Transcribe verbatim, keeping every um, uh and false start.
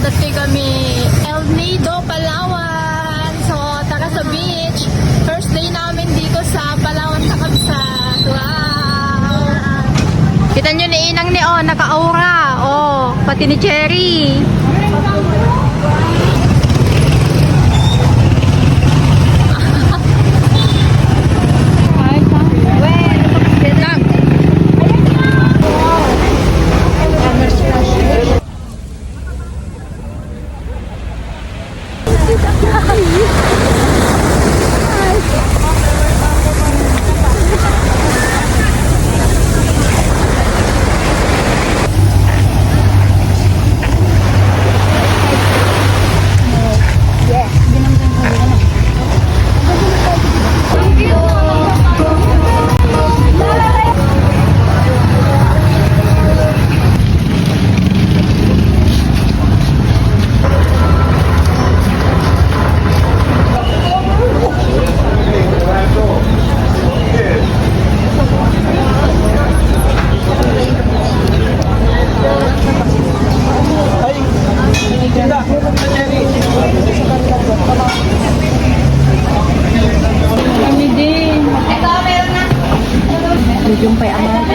Dati kami El Nido, Palawan. So, tara sa beach. First day namin dito sa Palawan, Tacabsat. Wow! Kita nyo ni Inang ni, oh, naka-aura. Oh, pati ni Cherry. Kami din. Medium pa yung ano.